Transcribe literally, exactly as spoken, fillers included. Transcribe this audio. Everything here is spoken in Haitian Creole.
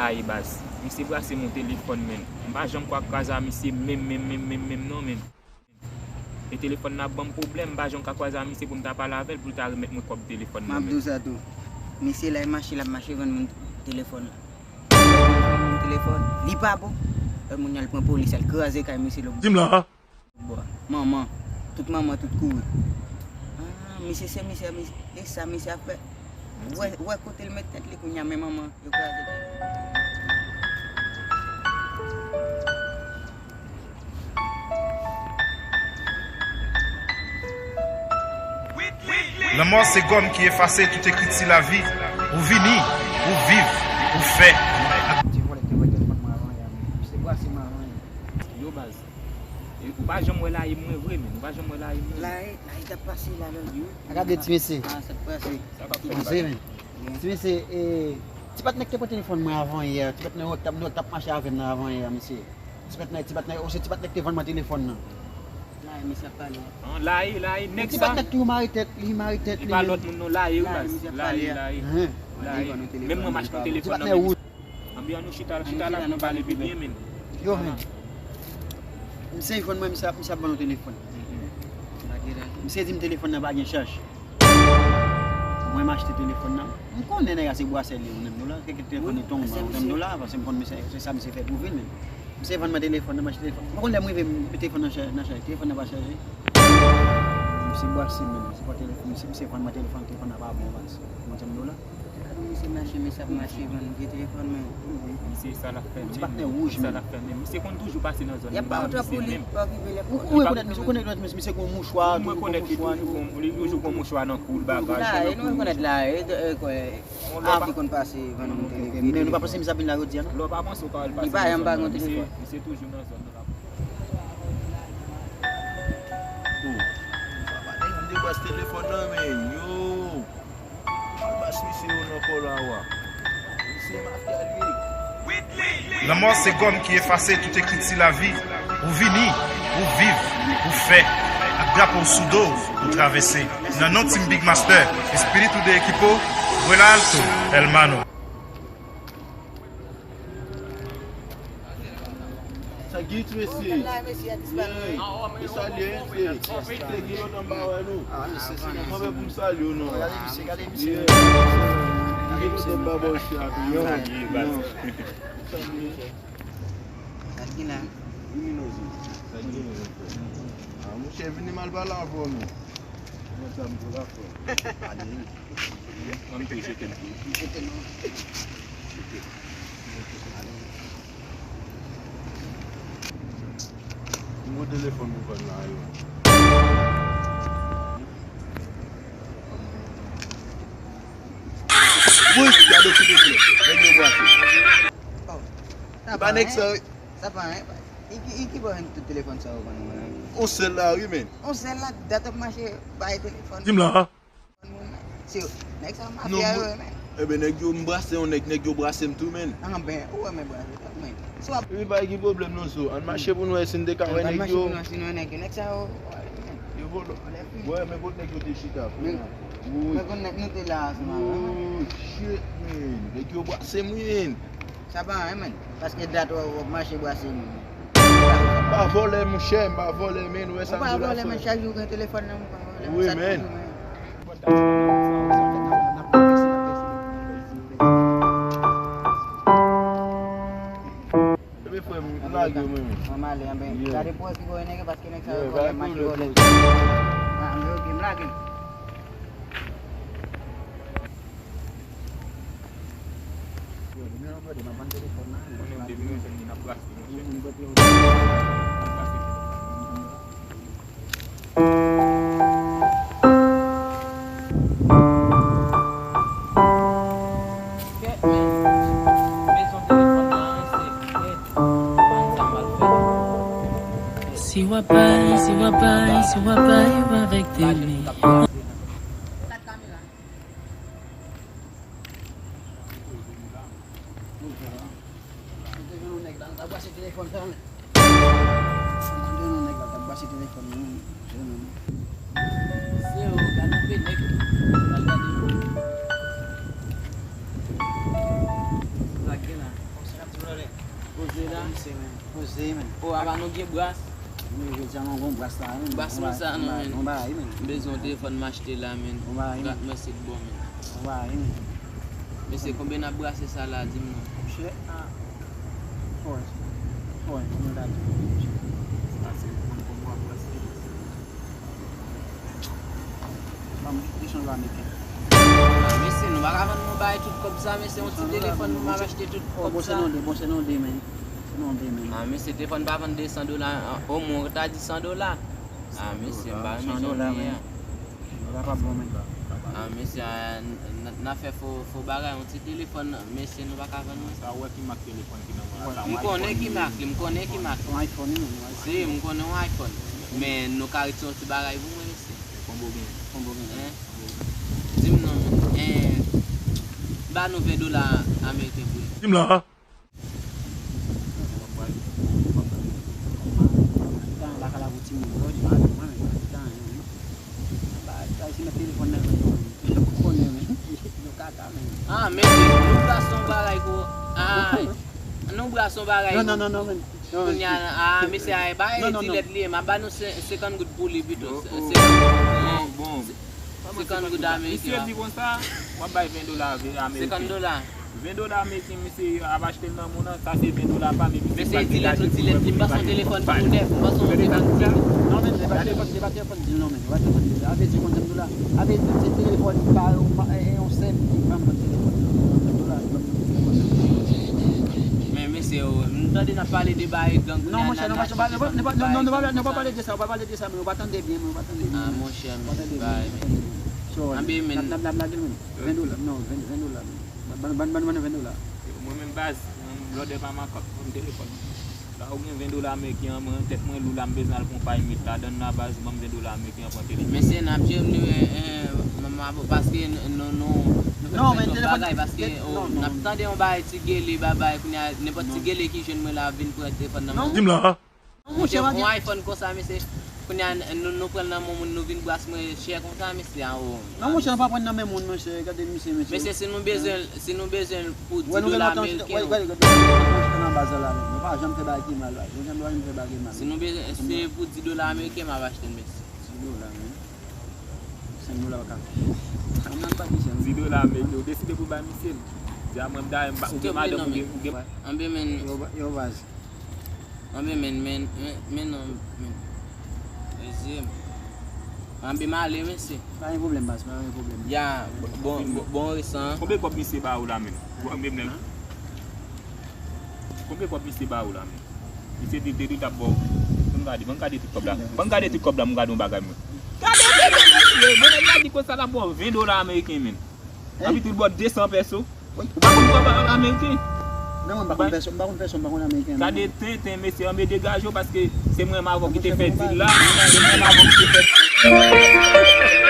Ay, baz. Misye brase m yon telefòn, menn. M pa janm kwè ap kwaze a misye menm, menm, menm, menm, menm, non, menn. E telefòn nan ap ban m pwoblèm, m pa janm ka kwaze a misye pou m ta pale avè l, pou l ta remèt mwen kòb telefòn nan, menn. M ap di w sa tou. Misye la, e mache l ap mache vann moun telefòn la. Vann moun telefòn, li pa bon. Lè moun nan al pran polis, al kraze kay misye lòk. Di m la. Bò, manman, tout manman, tout kouri. Ah, misye se misye, misye, e sa misye ap fè. Wè, wè kote l met tèt li kounye a, men manman, yo kraze tèt. Lanmò se gòm ki efase tout ekriti lavi. Ou vini, ou viv, ou fè. Ti vòlè te vòlè telefòn mwen avan yè, men. Misye brase mwen avan yè. Yo, baz. E, ou pa janm wè laye mwen vre, menn. Ou pa janm wè laye mwen. Laye, laye t ap pase la, lòt jou. A gade ti mesye. Ah, sa k pase? Sa k ap fèt, baz? Ti mesye, e, ti patnè k te pran telefòn mwen avan yè, ti patnè wè k t ap, wè k t ap mache avè m nan avan yè, mesye. Ti patnè, ti patnè, o se ti patnè k te vann mwen telefòn nan. Laye, mesye ap pale. An, laye, laye, nèg sa. Ti patnè tou mare tèt, li mare tèt li. Li pa lòt moun non, laye, wi, baz. Laye, laye. Laye. Menm mwen m achte yon telefòn nan men. Anben, ann nou chita, chita la pou nou pale pi byen, menn. Yo, menn. Misye jwenn mwen, misye ap, misye ap vann yon telefòn. Misye di m telefòn nan pa gen chaj. Mwen m achte telefòn nan. M konnen nèg la se bwasè li, yon dola. Kèk telefòn li tonbe, yon dola, paske m konn misye, se sa misye fè pou vi l, menn. Misye vann mwen telefòn nan, m achte telefòn. M pa konn lè m rive, m mete telefòn nan chaj, nan chaj. Telefòn nan pa chaje. Misye bwase, menn. Se pa telefòn, misye, misye vann mwen telefòn, telefòn nan pa bon, baz. Yon dola. Gade misye mache, misye ap mache vann vye telefòn, men. Misye sa l ap fè menm. Ti patnè wouj, sa l ap fè menm. Misye konn toujou pase nan zòn nan, misye menm. Ou, ou rekonèt misye, ou rekonèt misye, misye gon mouchwa, toujou gon mouchwa. Li toujou gon mouchwa nan kou l, bagay. La, e nou rekonèt la, e, e, kwè, avan konn pase vann vye telefòn. Men nou pa panse misye ap vin la jodi a, non? Lè w pa panse w ka wè l pase nan zòn nan, misye, misye toujou nan zòn nan. Oh, papa nèg m te bwase telefòn nan, men, yo. Al bas misye yo nan kò la wa. Misye mafya l ye. Lanmò se gòm ki efase tout ekriti lavi. Ou vini, ou viv, ou fè. Ak drapo w sou do w, ou travèse. Nan non Team Big Master, Espiritu de Equipo, Vuela Alto, Hermano. Sa ki mesye? Mesye a disparèt. Yo salye, mesye. Mesye gen lontan m pa wè nou. Mwen menm pou m salye w non. Gade misye, gade misye. Yo. Gen lontan m pa wè w chè a tou. Yo. Sa ki la? Luminoso. Sa ki la? Ah, monchè, vini m al pale avè w non. Mwen sa m pou la fò. Ale. Ann tou jete l tou. Jete non. Jete. Nimewo telefòn pou vann la yo. Wi, gade sou pete. Nèg yo bwase. Oh. E pa nèg sa, wi. Sa pa anyen. E ki, e ki bò jwenn tout telefòn sa yo vann mwen? On sèl la, wi, men. On sèl la, dat ap mache bay telefòn. Di m la. Se yo. Nèg sa yo mafya yo, men. Eben, nèg yo, m brase yon nèg, nèg yo brase m tou, men. Anben, ou wè men brase tou, men. So ap. Epi pa gen pwoblèm non, so. Ann mache pou n wè si n te ka wè nèg yo. Ann mache pou n wè si n wè nèg yo. Nèg sa yo, men. Yo vòlò. Wè, men kot nèg yo te chita. Men, wi. Mwen konn nèg nou te la ansanm avè, men. Oh, shit, men. Nèg yo brase m, wi, men. Sa pa anyen, men. Paske dat w ap mache brase moun. M pa vòlè, monchè, m pa vòlè, men. Ou wè sa m di w la, frè. Ou pa vòlè, men. Chak jou gen telefòn nan, ou pa vòlè, men. Wi, men. Ebyen, frè m, m lage w, men. Ann ale, anben. Gade pou wè ki bò nèg yo, paske nèg sa yo vòlè, mache vòlè. Ah, men, ok, m lage. Yo, demen yo brode, m ap vann telefòn nan. Konnen demen yo jwenn li, n ap brase, monchè. N ap brase telefòn nan. Kèt, men. Bezwen telefòn nan, se kèt. Konn sa m al fè. Si w ap bay, si w ap bay, si w ap bay, w avèk deli. Mwen te jwenn yon nèg la, l t ap brase telefòn sa, men. Mwen te jwenn yon nèg la, l t ap brase telefòn nan, men. Se yo, gade anpe nèg. Al gade yo. Sa k gen la. Nou gen bras. Men jodi a nou gon bras la, men. Bras mwen sa non, men. Yon bagay, men. M bezwen yon telefòn m achte la, men. Yon bagay, men. Gad mwen se bon, men. Yon bagay, men. Mesye, konbyen n ap brase sa la, di m non. Monchè, a. Fò, fò, fò, nou la di. Sa se moun konn w ap brase. Ban m de san dola ameriken. Ah, mesye, nou pa ka vann nou bay tout kòb sa, mesye, yon ti telefòn nou m ap achte tout kòb sa. Bon, se non de, bon, se non de, men. Se non de, men. Ah, mesye, telefòn pa vann de san dola, ah, omwen, ou ta di san dola. Ah, mesye, m pa renmen jan w ye a. San dola, men. Dola pa bon, men. Ah, mesye, ah, n, n, n ap fè fo, fo bagay, yon ti telefòn, mesye, nou pa ka vann non. Sa w wè ki mak telefòn ki nan men w la? M konnen ki mak li, m konnen ki mak. Yon iPhone, yon iPhone. Si, m konnen yon iPhone. Men nou ka retire yon ti bagay pou mwen, mesye. Konbyen w gen? Konbyen w gen? Hein? Di m non, men. Hein, ba nou ven dola ameriken pou li. Di m la. Ah, mesye, nou bras yon bagay pou, ah, nou bras yon bagay. Non, non, non, non, men. Kounye a, ah, mesye, ay, ba, e ti lèt li ye, m ap ba nou se, senkant goud pou li pito. Se, se, bon. Senkant goud ameriken. Misye di konsa, w ap bay ven dola ameriken. Senkant dola. Ven dola ameriken, misye ap achte l nan moun nan, sa se ven dola pa m, e misye pral degaje pou l wè pou li bay. Gade sa m di la. Non, men, se pa telefòn, se pa telefòn di l non, men. Se pa telefòn di l. Avè di konn ven dola. Avè di se telefòn pa yon, pa, e, yon sèm ki ban m konn telefòn. Ven dola, ban m telefòn. Men, mesye, oh, m tande n ap pale de bagay gang. Non, monchè, nou pa, nou pa, nou pa, nou pa, nou pa, nou pa pale de sa, nou pa pale de sa, men nou pa tande byen, men nou pa tande byen. Ah, monchè, men, bay, men. So, n ap, n ap, n ap lage l, men. Ven dola, non, ven, ven dola, men. Ban, ban, ban, ban nou ven dola. Mwen menm baz, mwen blòdè pa makak, ban m telefòn. La ou gen ven dola ameriken an, mwen tèt mwen lou la, m bezwen al pran pay met ladann la baz, ban m ven dola ameriken an, pran telefòn. Mesye, n ap jere m li, eh, eh, m, m, paske n, nou, nou, nou fè fè tout bagay, paske, oh, n ap tande yon bagay ti gele, babay, kounye a, nenpòt ti gele ki jwenn mwen la ap vin pran telefòn nan men w. Di m la. Monchè, yon iPhone konsa, mesye. Kounye a, nou, nou pran l nan men moun, nou vin bras mwen chè konsa, mesye, a, oh. Non, monchè, nou pa pran nan men moun, monchè. Gade misye, mesye. Mesye, si nou bezwen, si nou bezwen l pou di dola ameriken, nou pa janm fè bagay ki mal, nou pa janm fè bagay ki mal. Si nou bezwen, si pou di dola ameriken, m ap achte l, mesye. Di dola, men. Senk dola ou ka fè. Sa m nan pa di senk. Di dola ameriken, ou deside pou bay misye l. Di a mwen, dayè, m pa, ou gen madanm, ou gen, ou gen. Anben, men. Yo, yo, baz. Anben, men, men, men, men, non, men. Mesye. Anben, m ale, mesye. Pa gen pwoblèm, baz, pa gen pwoblèm. Ya, bon, bon, bon resan. Konbyen kòb misye ba ou la, men? Bon, men, men. Konbyen kòb misye ba ou la, men? Misye di, te di t ap ba w. Ban m gade, ban m gade tout kòb la. Ban m gade tout kòb la, m gade yon bagay, mwen. Gade, gade, mesye, bon, nèg la di konsa l ap ba w ven dola ameriken, men. Hein? Anpi tou l ba w de san pèso. Wi. Ou pa konn kòb ameriken? Non, mwen pa konn pèsonn, m pa konn pèsonn, m pa konn ameriken, non. Gade tenten, mesye, anben degaje w, paske se mwen menm avè w ki te fè dil la. Se mwen menm avè w ki te fè